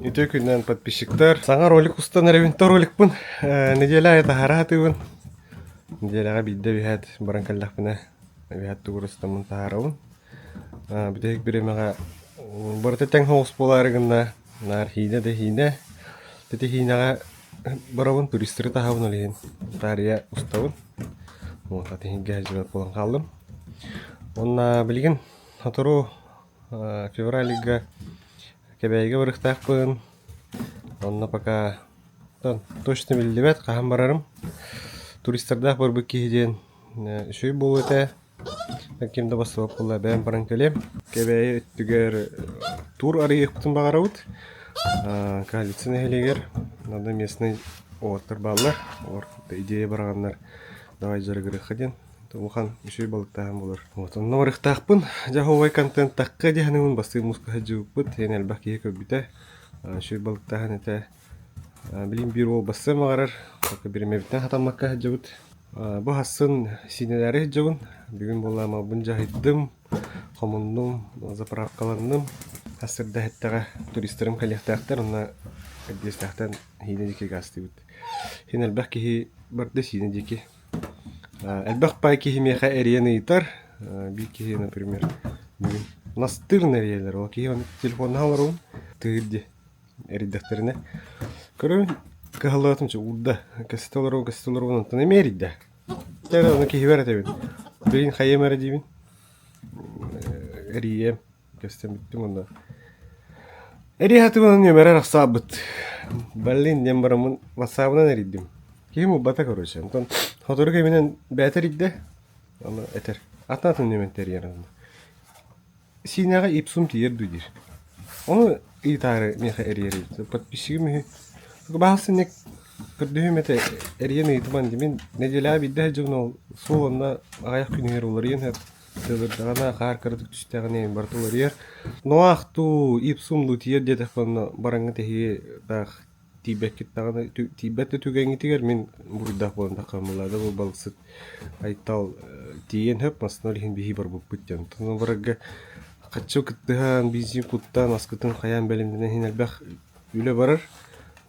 Үтүө күнүнэн подписчиктар. Саҥа ролик устан эрэбин. То роликпын неделя аайы таһаара сатыыбын. Неделяҕа биирдэ биһээт баран кэллэхпинэ биһээт тугу устаммын таһаарабын. Бүтэһик бириэмэҕэ барыта тэҥ соҕус буолаары гынна. Наар хиинэ да хиинэ. Ити хиинэҕэ барабын, туристары таһабын ол иһин таарыйа устабын. Вот, атыһыгга сылдьыбат буолан хааллым. Уонна билигин сотору февраль ыйга Кэбээйигэ барыахтаахпын. Онно пока точно биллибэт хаһан барарым. Туристардаах барбыт киһи диэн үчүгэй буолуо этэ. Ким да бастыбат буолла бэйэм баран кэлиэм. Кэбээйи өттүгэр тур арыйыахпытын баҕарабыт. Коалиция нэһилиэгэр надо местный уолаттар бааллар. Олор идея бараҕаннар давай дьарыгырыахха диэн. Улахан үчүгэй балыктааһын буолар. Вот онно барыахтаахпын. Дьэ оһуобай контент тахха дии саныыбын. Бастыыр мууска сылдьыбыппыт. Эн элбэх киһи көрбүтэ. Үчүгэй балыктааһын этэ. Билигин биир уол бассыан баҕарар. Пока бириэмэбиттэн хатаммакка сылдьабыт. Бу хассын сиинэлээри сылдьабын. Бүгүн буолла малбын дьаһайдым, хомуннум, заправкаланным. Сарсыарда иһиттэҕэ туристарым кэлиэхтээхтэр. Онно Эрдиэстээхтэн Сиинэ диэки гаастыыбыт. Син элбэх киһи барда Сиинэ диэки. Элбэх паай киһи миэхэ эрийэн ыйытар. Биир киһи, например, бүгүн настырно эрийэллэр. Ол киһи ону телефоннаһа олоробун. Тыыр дии эрийдэхтэринэ. Көрөбүн, кыһаллыбатым чэ уурда. Кэпсэтэ олоробун, кэпсэтэ олоробун, онтон эмиэ эрийдэ. Дьэ эрэ ону киһибэр этэбин. Билигин хайыам эрэ диибин. Эрийиэм. Кэпсэтэн бүттүм уонна эрийэ сатыыбын нүөмэрэ арахсаабыт. Блин диэн бараммын ватсабынан эрийдим. Киһим ылбата короче. Онтон сотору кэминэн бэйэтэ эрийдэ. Аны этэр. Атын атын нүөмэртэн эрийэр онно. Сиинэҕэ ипсум тиийэр дуу диир. Ону ыйытаары миэхэ эрийэр эбит. Подписчигым үһү. Баһаалыста инник көрдөһүөм этэ эрийэн ыйытыман дии. Мин нэдиэлэҕэ биирдэ сылдьабын ол суол онно аҕыйах күнүгэр уларыйан иһэр. Тыалырдаҕына, хаар кыратык түстэҕинэ барыта уларыйар. Ноах дуу, ипсум дуу тиийэр диэтэхпинэ онно бараҥҥыт эһиги таах тиийбэккит даҕаны тиийбэт да түгэҥҥитигэр мин буруйдаах буолан таххаммылаада бу балыксыт Айтал тиийэн сөп массыына ол иһин биһиги барбыппыт диэн. Онтон барарга хаччы кыттыһан, бензин куттаан, аскытын хайаан бэлэмнэнэн иһин элбэх үлэ барар.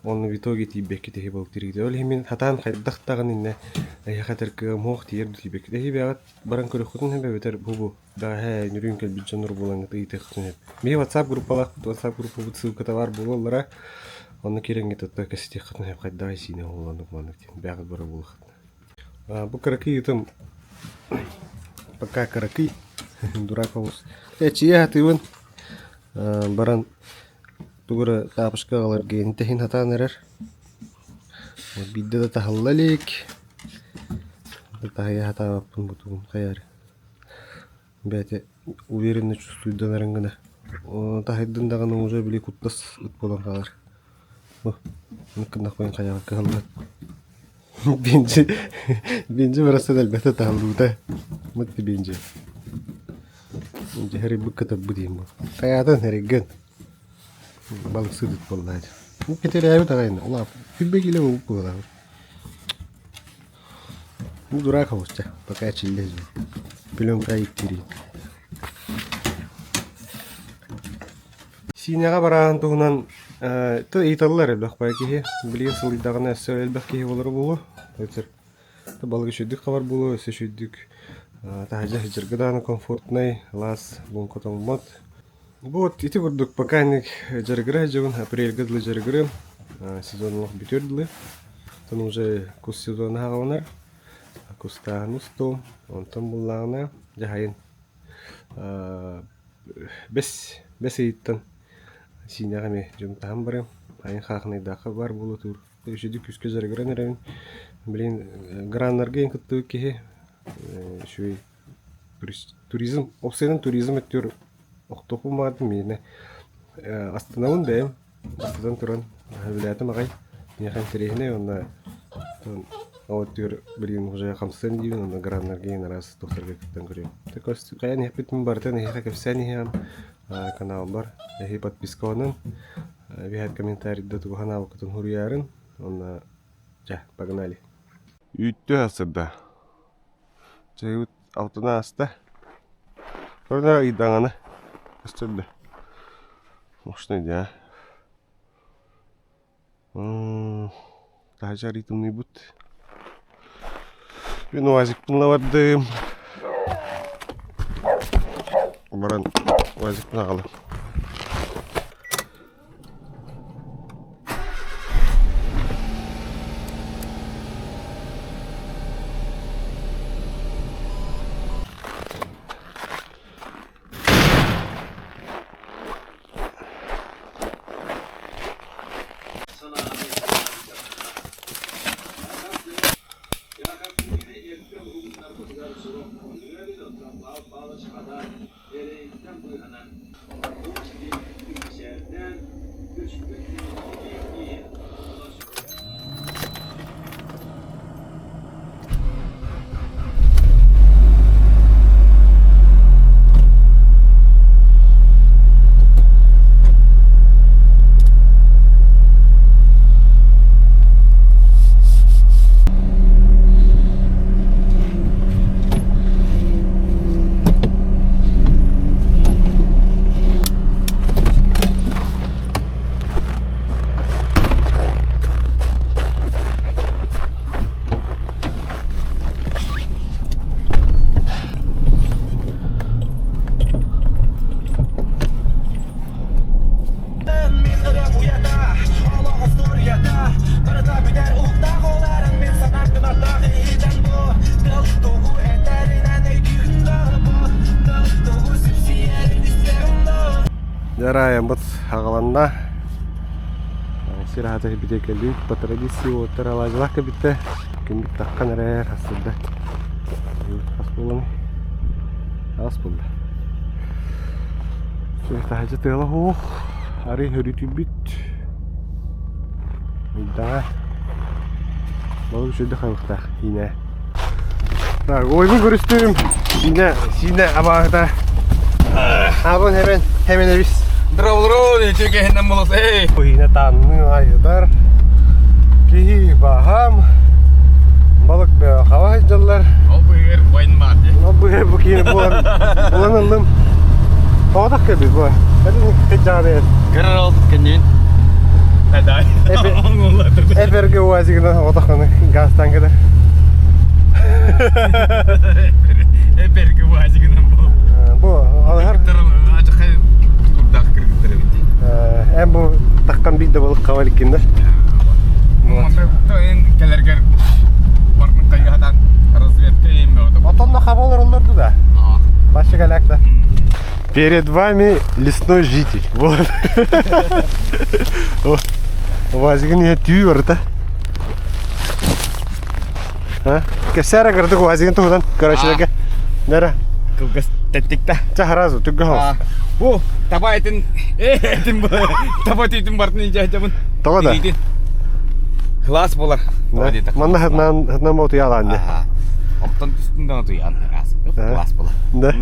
Уонна в итоге тиийбэккит эһи балыктыыргыт. Ол иһин мин сатаан хайдах даҕаны иннэ эһиэхэ этэр кыаҕым суох тиийэр да тиийбэккит. Эһи бэйэҕит баран көрүөххүтүн сөп эбэтэр бу бу бэҕэһээ үнүрүүн кэлбит дьоннор буолаҥҥыт ыйытыаххытын сөп. Биһиги WhatsApp группалаахпыт, WhatsApp группабыт ссылката баар буолаллара. Онно киирэҥҥит оттон кэпсэтиэххитин сөп хайдаҕый сиинэ оҕолонук маннык диэн бэйэҕит бара буолуоххут. Бу кыракый ытым пока кыракый дурак оҕус. Эчийэ сатыыбын баран тугу эрэ таапочка аҕаларга интэһин сатаан эрэр. Биирдэ да таһылла илик. Таһыйа сатаабаппын бутугум хайаары. Бэйэтэ уверенно чувствуйданарын гына. Таһыйдын даҕаны уже били куттас ыт буолан хаалар. Бу гыннахпын хайаҕа кыһаллыбат. Бенджи Бенджи барахсан элбэхтэ таһыллыбыта. Вот ты Бенджи. Дьэ хэрийбит кытарбыт диэн бу. Хайаатын хэрийгин. Балыксыт буоллаа дии. Кэтэрээбит аҕай улаап. Күлбэ киилэ буолбут буоллаах. Ну, дурак оҕусча, пока чиллэ Пленка иттири. Сиинэҕэ барааһын туһунан то ыйыталлар элбэх баай киһи. Билигин сылыйдаҕына өссө элбэх киһи буолара буолуо. Балык үчүгдүк хабар буолуо, өссө үчүгдүк таһырдьа сылдьарга даҕаны комфортнай, лаас луҥха тоҥмот. Вот ити курдук пока инник дьарыгыра сылдьабын, апрельга дылы дьарыгырым, сезон олох бүтүөр дылы. Оттон уже кус сезона саҕаланар, кустааһын устуом, онтон буллаҕына дьаһайын бэс бэс ыйыттан Сиинэҕэ эмиэ дьон таһан барыам, айан хаахынайдаахха баар буола тур. Үчүгэй күүскэ дьарыгыран эрэбин. Билигин граннарга иһин кыттыбыт киһи үчүгэй туризм, уопсайынан туризм өттүгэр охтуохпун баҕардым миэнэ астынабын бэйэм бастатан туран сөбүлээтим аҕай миэхэ интэриэһинэй уонна ол өттүгэр билигин уже хамсыам диибин уонна граннарга иһин араас туохтарга кыттан көрүөм. Хайаан иһэппитин барытын эһиэхэ кэпсээн иһиэҕим каналбар эһи подпискаланын биһээт комментарийда тугу санаабыккытын суруйаарын уонна чэ погнали Үүттүү сырда Чайбыт алтына ааста. Көрүнэ ыйдаҥаны көстөр да. Мощный дии, а? Таһырдьа арыый тымныйбыт. Мин УАЗикпын ыла бардым. Баран УАЗикпын аҕалым. Дьэ аҕаланна. Сир аһата битиэкэлиит по традиции уоттар алаадьылаах кэбиттэ. Күммүт таххан эрэр хасырда. Хас буолан ас буолла. Таһырдьа тыала суох. Арый өрүтүйбүт. Ыйдаҥа. Балык үчүгэй хайыахтаах иинэ. Так, ойбун көрүстүм. Сиинэ, сиинэ абааһыта. Абын hemen, hemen эбис. Здорово, үчүгэйинэн булус, эй! Иинэ таанныы айыдар. Киһи баһам. Балык хаба сылдьаллар. Ол быһыгар бойн баар дии. Ол быһыгар бу киһини булан, булан ыллым. Тоҕотох кэлбит бу. Этин Көрөр ол кэннин. Хадай. Эберге уазигынан отохону газтан кeder. Эберге уазигынан бу. Бу алар. Ачахай турдах кыргыттар эбит. Эм бу тахтан бийде балык кабаликкинде. Эн келергер бардын кайгатан разведка эми Отонно хабалар олорду да. Башы галякта. Перед вами лесной житель. Вот. УАЗигын иһэ түү барыта. Кэпсээрэ кырдык УАЗигын туһунан көрөөччүлэргэ. Нера. Кылгас тэттикта. Ча сразу түггө хоос. Бу таба этин этин таба тиитин бартын инжэжабын. Тоҕо да? Класс болар. Манна хатнан хатнан бу туяалаан де. Оттон түстүн да туяан. Класс болар. Да.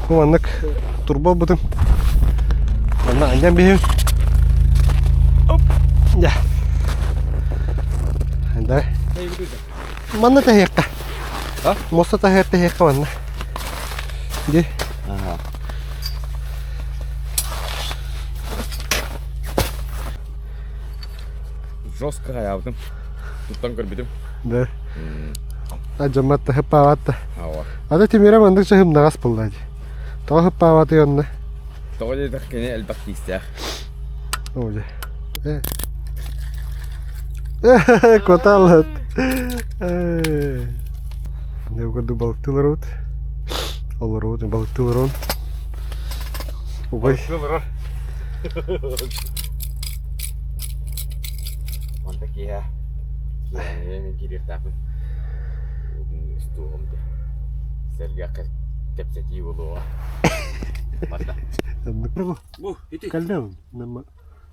Бу маннык турба ылбытым. Манна анньан биһим. Оп. Дьэ. Да. Манна таһыахха. Муоста таһыар таһыахха манна. Ди. Жестко хаябытым. Туттан көрбүтүм. Да. Адьаммат да хыппаабат да. Ата тимирэ маннык чаһымнаҕас буолла дии. Тоҕо хыппаабатый онно? Тоҕо диэтэх кини элбэх тиистээх. Оо дьэ. Э. Куоталлат. Дьэ курдук балыктыылар Олоробут, балыктыылар Убай. Онто киһи киһи киириэхтээхпин. Устуоҕум дии. Сэргэххэ кэпсэтии буолуоҕа. Барда. Бу ити. Кэллэ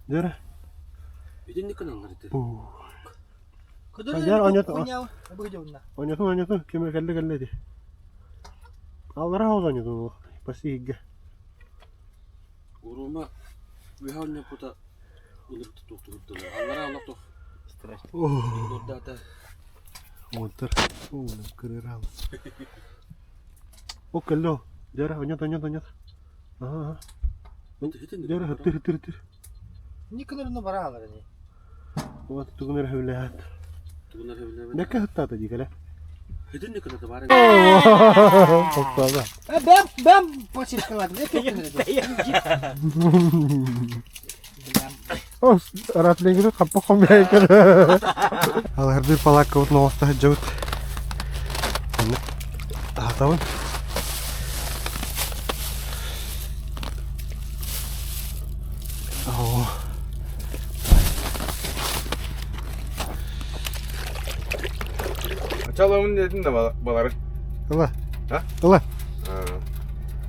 Дьэрэ. Итинник гыналлар ити. Дьэр оньотун оньотун ким кэллэ кэллэ ити. Аллара хоҕус оньотун почти иһиггэ. Урума үһэ онньоппута ынырык туохтугуттулар. Аллара олох туох Дурдаата. Уонтар. Кырыраал. О кэллэ Дьэрэ оньот оньот оньот. Аха. Дьэрэ хыттыр хыттыр хыттыр. Николарына бараалар ини. Вот тугун эрэ сөбүлээт. Тугун эрэ сөбүлээбэт. Бэккэ сыттаата дии кэлэ. Итинник гына баар. Тоқтаада. Бэм, бэм почеркалады. О, ратлингini хаппа хомяйкер. Алырды палакка вот новоста жабыт. Атабын. О. Чаламын дедин да балары. Ыла. А? Ыла.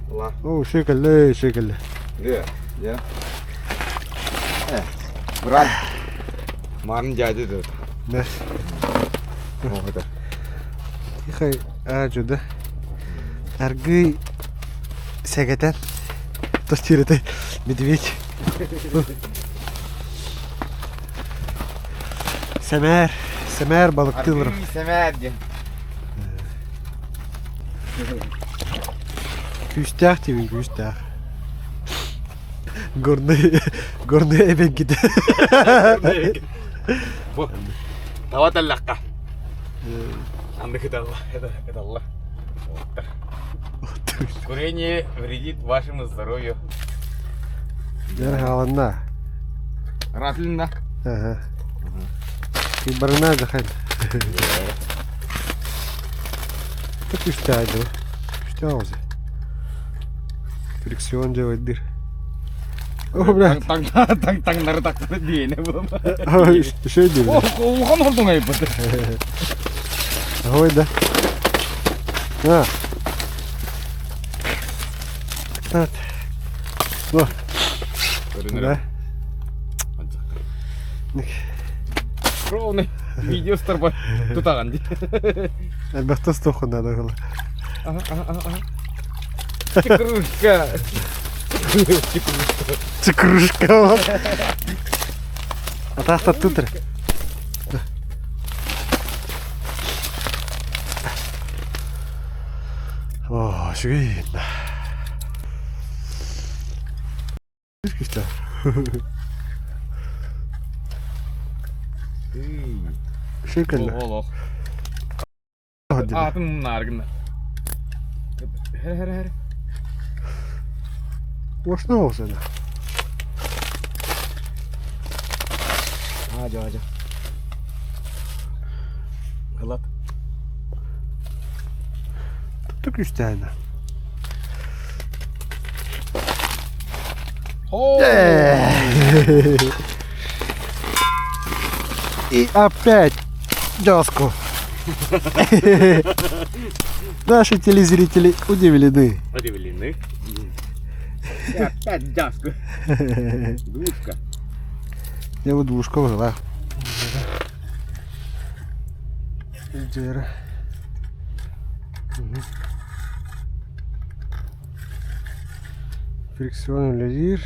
Ыла. О, шекелле, шекелле. Де, де. Брат. Марын дядя деді. Да. Оғыда. Тихай, а, жуда. Аргый сэгэтэн. Тостиретэй медведь. Сэмээр, сэмээр балыктыылар. Аргый сэмээр диэн. Күүстээх диибин күүстээх. Горный, горный эбэҥкитэ. Бу таба таллахха. Анды кыталла, это кыталла. Курение вредит вашему здоровью. Дьэр хааланна. Ратлинна. Ага. Барына захай. Так күүстээх дуу. Күүстээх оҕус. Фрикцион делает О, бля. Таң таң таҥнары тахсар диэни бу. Еще один. Улахан ордуҥ айбыт. Ой, да. А. Так. О, да. Ровный видео старбай тутаҕын дии. Элбэхтэ стохун надо было. Ага, ага, ага. Чекрушка. Чекрушка. Атаахта тутр. О, үчүгэй. Шикарно. Олох. Аатын нааргына. Хэр хэр хэр. Уошна олсана. Ажа ажа. Кылат. Tuttu күүстээна. И опять доску. Наши телезрители удивлены. Удивлены. И опять доску. Двушка. Я вот двушка взяла. Дера. Фрикционный лидер.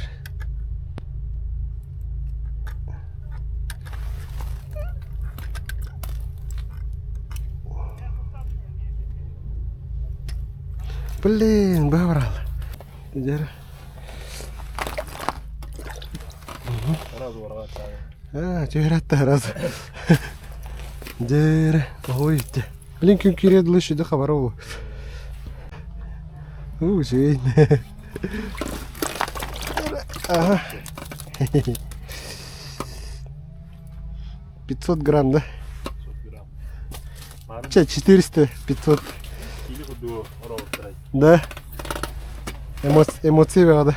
Блин, баврал. Дера. А, түһэрэтте раз. Дер, ой, Блин, күн кириэт лыши да хабаров. У, жень. Ага. 500 грамм, да? 500 грамм. Че, 400, 500. Да. Эмоции баҕада.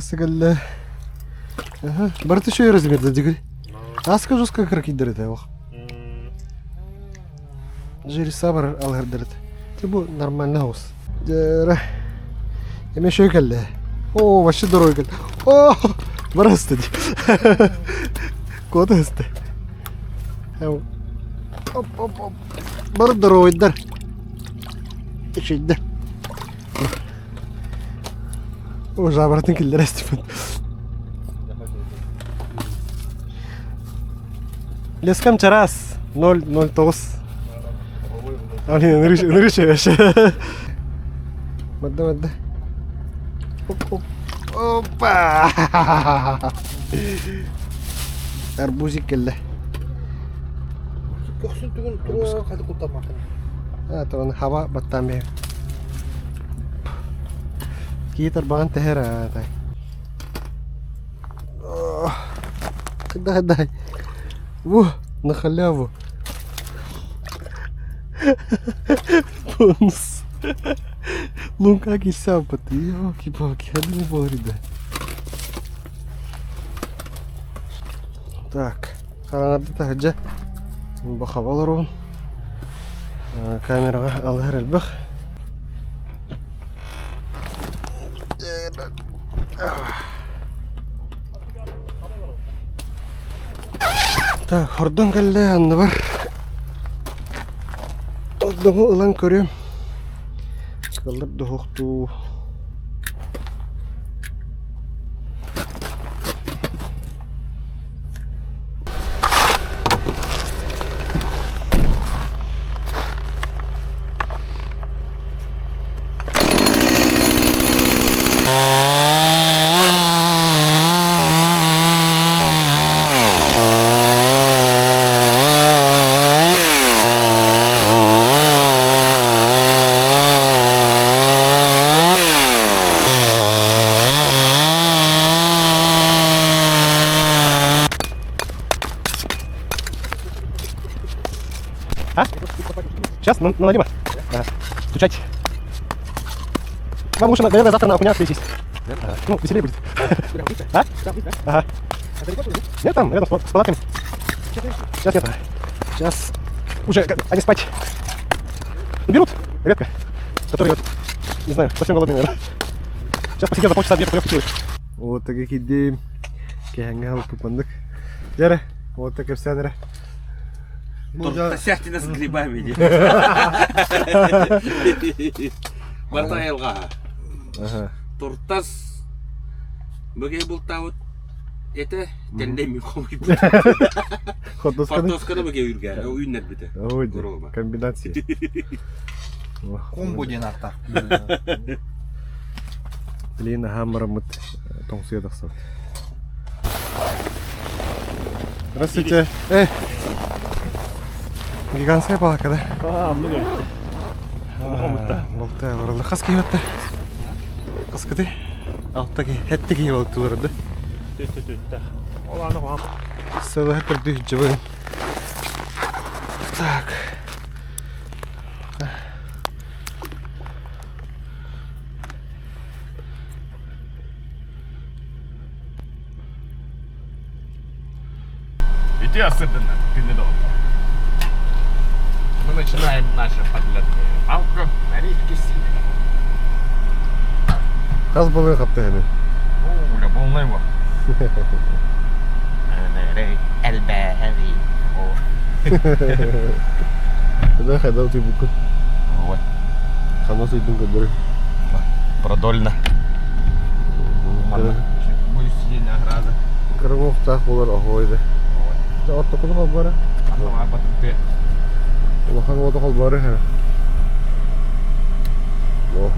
Сыгалла. Ага. Барыта үчүгэй размерда дигил. Аска жестко кракидер это ох. Жереса бар алгырдырыт. Бу нормально хаус. Дьэ. Эме шөй кэллэ. О, вообще дорогой кэллэ. О, бараста ди. Кода сте. Оп, оп, оп. Бар дорогойдар. Үчүйдэр. О, жабыратын киллер эстипин. Лескам чараас 0,09. Али, нырыш вообще. Мадда, мадда. Оп, оп. Опа! Арбузик кэллэ. Көхсүн түгүн туруга хаты куттаммаккын. А, тоҕон хаба баттаан бэйэм. Кии тарбаҕын тэһэр аатай. Дай, дай. Во, на халяву. Бонус. Луҥка киирсээбиппит. Елки-палки, ханна буолар да. Так, хараҥарда таһырдьа бахаба олоробун. Камераҕа алыһар элбэх. Так, хордон кэллэ анныбар. Ордоҥу ылан көрүөм. Кыллар дуһуохтуу. А? Сейчас, ну, ну, Дима. Ага. Включать. Вам лучше, наверное, завтра на окуня съездить. Ну, веселее будет. А? Ага. Нет, там, рядом с палатками. Сейчас нет. Сейчас уже они спать. Берут редко. Которые, вот, не знаю, совсем голодные, наверное. Сейчас посидел за полчаса, две купил. Вот таких идей. Кэһэҥҥэ халыппыппандык. Дьэрэ, вот так кэпсээн эрэ. Торта с грибами дии. Барта айылҕаһа. Туртас бөгей бултаабыт этэ тэллэй ми хомуйбут. Хортуосканы бөгей үргэ үүннэрбитэ. Ой, комбинация. Комбо диэн ааттаах. Блин, аһаан бараммыт тоҥсуйа тахсабыт. Здравствуйте. Эй! Гигантская палка, да? А, много. Болта барылы. Хас киһи батта? Хас кыты? Алта киһи, хэтти киһи балыктылар да. Ол аны қуам. Сылыһа көрдүү жыбын. Так. Иди особенно, ты недолго. Мы начинаем нашу подлетную рыбалку на речке Сивер. Хас балыгы хаптыһыны? О, бля, полная его. Элбээһэри. Да, хайдах утуйбуккун? Ой, Ханна утуйдуҥ көрдөрү. Продольно. Буду сидеть на ограде. Кырым буолар оһуой да. Ортокуну холборо. Улахан уоту холборо иһэр. О.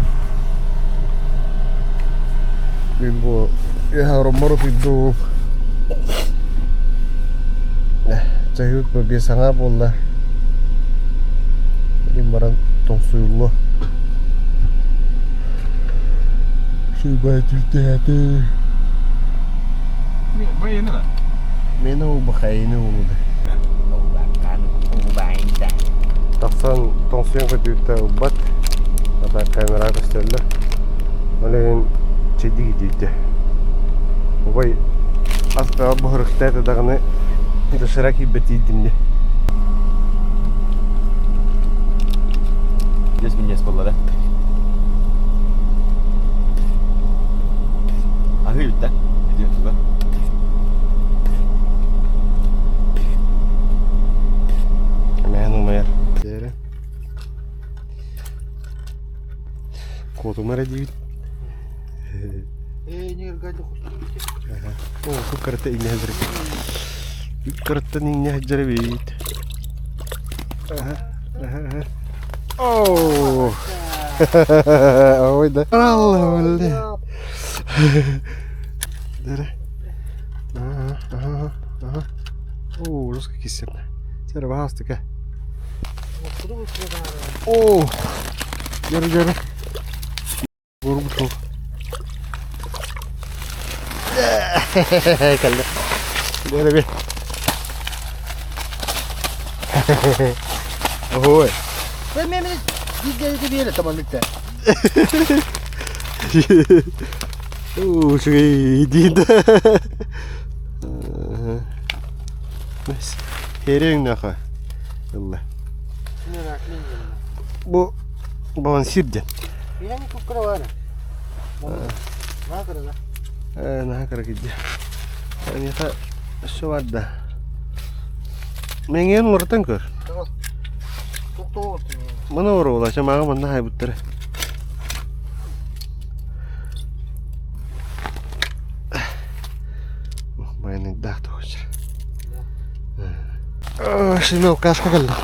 Мин бу иһэ утуйдум. Чаһыыт бу биэс аҥаа буолла. Билин баран тоҥсуйуллуо. Сыыбай түлтээтэ. Бэйэни да? Мені убахайны улуды. Тахсан тоҥсуйан көтүүттэ ылбат. Ата камера көстөллөр. Ол иһин чэйдии дийтэ. Убай ас буһарыктаата даҕаны доширак иибэт иийдим дии. Здесь меня буолла да? Аһыы бүттэ. Иди туда. Мээн умайар. Дээрэ. Куотума эрэ диибит. Ээ, не гадя О, кукарата иҥнэ сылдьар Кукараттан иҥнэ сылдьар эбит. Оо! Ой да. Алла, бля. Дээрэ. Ага, ага, ага. Оо, жестко киссернэ. Сэр, баһаастыка. Оо, дьөрү дьөрү. Горбушов. Кэллэ. Дьөрү Ой. Мен бииргэ биэрэ таманнык Үчүгэй диин. Херең наха. Ылла. Бу балансир диэн. Наһаа кыра кирдэ. Миэхэ өссө бар да. Мэҥиэн уларытан көр. Маны оруола, чамааҕы манна хайбыттара. Майонездаах тоҕоччу. Шимелкашка кэллэ.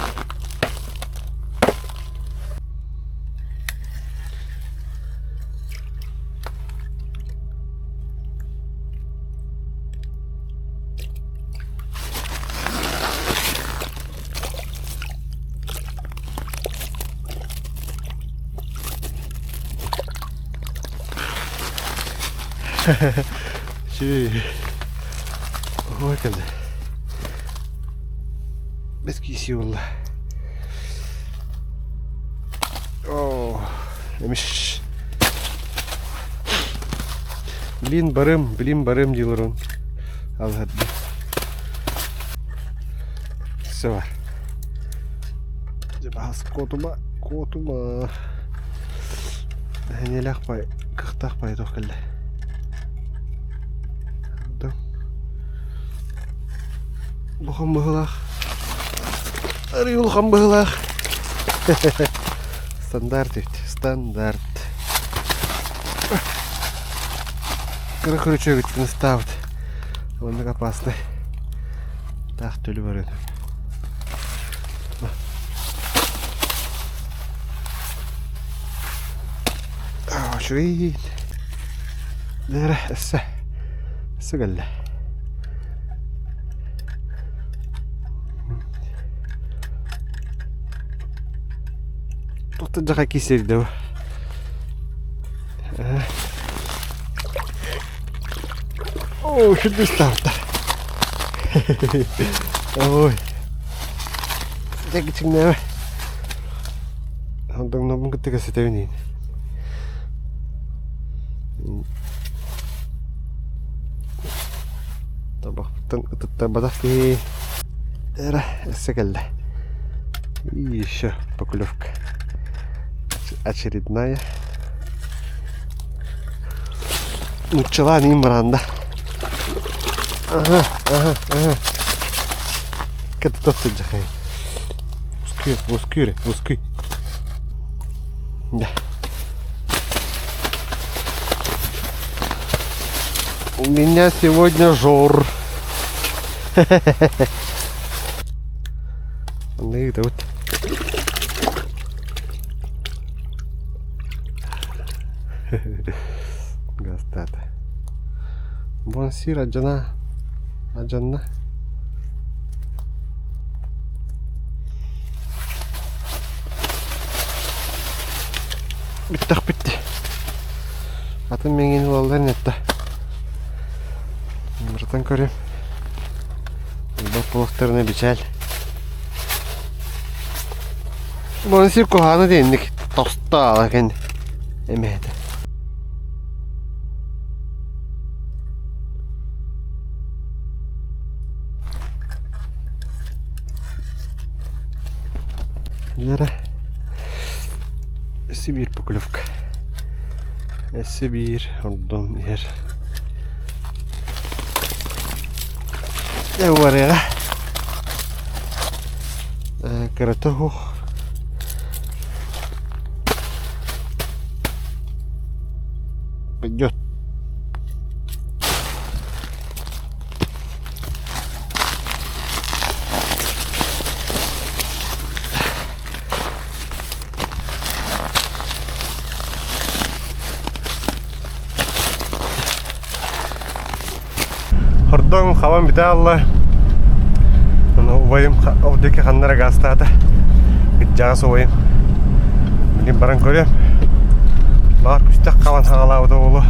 Үчүгэй. Ой, кэллэ. Бэс киисии буолла. Оо, эмиш. Блин барым, блин барым дииллэрин алһардым. Все бар. Дьэ баас куотума, куотума. Нэһиэлээх бай, кыахтаах бай туох кэллэ. Улахан быһыылаах. Арый улахан быһыылаах. Стандарт эбит, стандарт. Кыра күрүчүөгүттэн ыстаабыт. Оннук опасный. Таах төлү барыан. Үчүгэй. Дээрэ, өссө. Өссө кэллэ. Туохтан дьаха киисэрдэ бу? Оо, шүрдүс таабыттар. Ой. Дьэ кичиҥнээбэ. Онтон кытта кэсэтэбин иин. Табахпыттан ытыттарбатах киһи эрэ өссө кэллэ. И еще поклевка. Очередная. Нуччалаан иин бараанда. Ага, ага, ага. Кытта сылдьахай. Ускүй, ускүй, ускүй. Да. У меня сегодня жор. Ну вот. Гастата. Бонсир адьана. Адьанна. Бүттэхпит дии. Атын миҥин ылаллар инэтта. Ырытан көрүм. Боппуруостарына бичээл. Бонсир куһаҕана диэнник тосто аала кэннэ эмэһэтэ. Вера Сибиир поклевка. Сибиир ордон иһэр. Дьэ барыаҕа. Кырата суох. Пойдет. Хордоҥ хабан бүтэ хаалла. Убайым ол диэки ханна эрэ гаастаата. Кырдьаҕас убайым. Билигин баран көрүөм. Баҕар күстэх хабан хаҕалаабыта буолуо.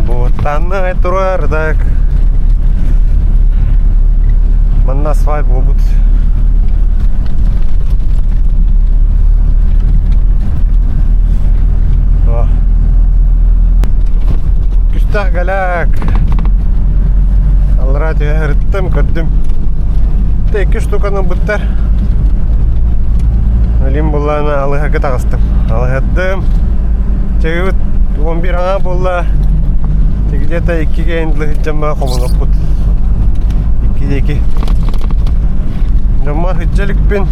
Буотаннай турар так. Манна асфальт буолбут. Күстэх галяк. Аллараа түһэ ырыттым, көрдүм. Тэ икки штуканы ылбыттар. Илим буллаана алыһарга таҕыстым. Алыһардым. Чэгибит 11 аҥаа буолла. Где-то иккигэ сылдьамма хомунукпут. Икки диэки. Дьоммор сылдьа иликпин.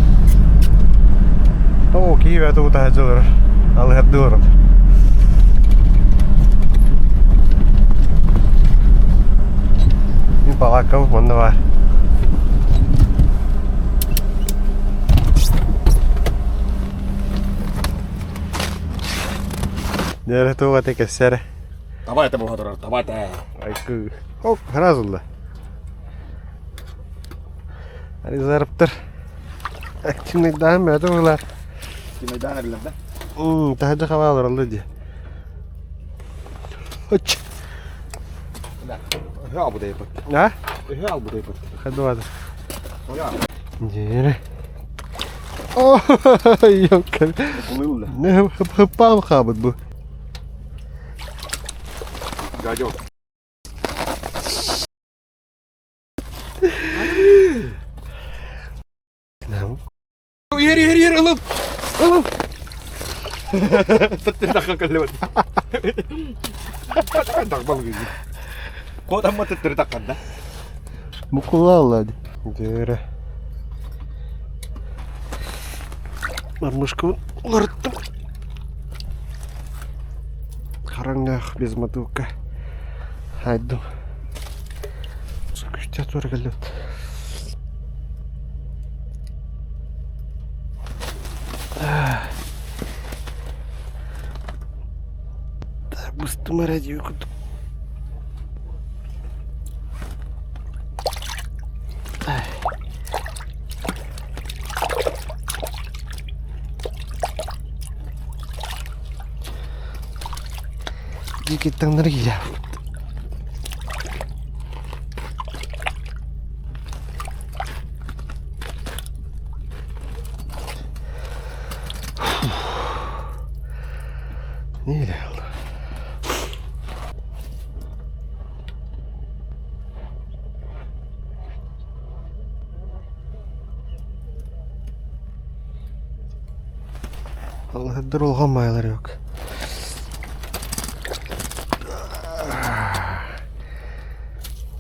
Оо, киһи бэйэтэ утаһа олорор. Алыһардыы олорор. Мин палааккабыт манна баар. Дьэ, туох этэ кэпсээ эрэ. Таба этэ буола турар, таба этэ. Айкы. Оп, сразу ылла. Зарыптар. Активныйдаһын бэйэтэ буолар. Кимайдаан эрэллэр да? Таһырдьа хабаа олороллор дии. Оч. Өһө албыт айыппыт. А? Өһө албыт айыппыт. Хадуада. Дьиэре. О, ёкка. Не хыппаам хаабыт бу. Дядя. Иһэр иһэр иһэр ылып ылып. Төттөрү кэллибит. Дагбал киһи. Куотамма төттөрү тахханда. Мукулалла Дөрө. Мормышкабын уларыттым. Хараҥнаах без мотылка. Хайдым. Күстэ туора кэллибит. Быстым эрэ дии курдук. Дикий таҥнары киирээбит. Нереально. Аллаһыддар улахан маайалар yok.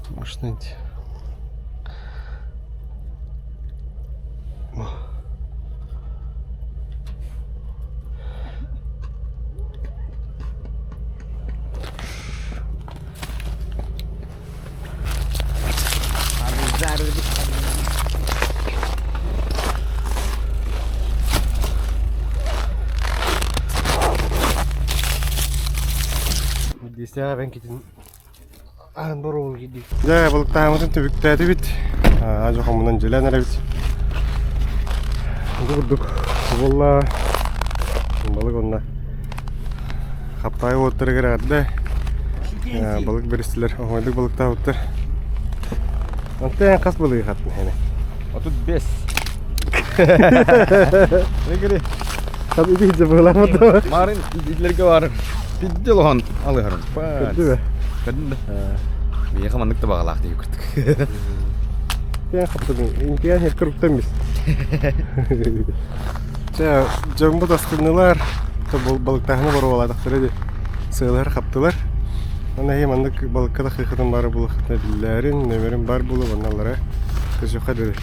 Может найти. Десяга бэнкитин аһын боруобун киирдик. Дьэ, балыктааммытын түбүктээтибит. Аадьа хомунан дьилэн эрэбит. Бу курдук буолла. Балык онно хаптаайы уоттарыгар эҕэрдэ. Балык бэристилэр, оһуойдук балыктаабыттар. Онтон хас балыгы хаттын хene? 35. Негери. Хас ити хиджа быһыламмыт. Марын итлерге бар. Пидде лохан алыһарым. Көрдү бе. Көрдүм да. Миэхэ маннык да баҕалаах дии көрдүк. Тиэн хаптыгын. Интиэн хеккер уктан бис. Чэ, дьоммут астыннылар. Балыктааһыны боруобалаатахтара дии. Сыалар хаптылар. Аны эһи маннык балыкка да хыхытын бары булахытына биллээрин, нөмерин бар булып, онналара көсүөххэ дылы.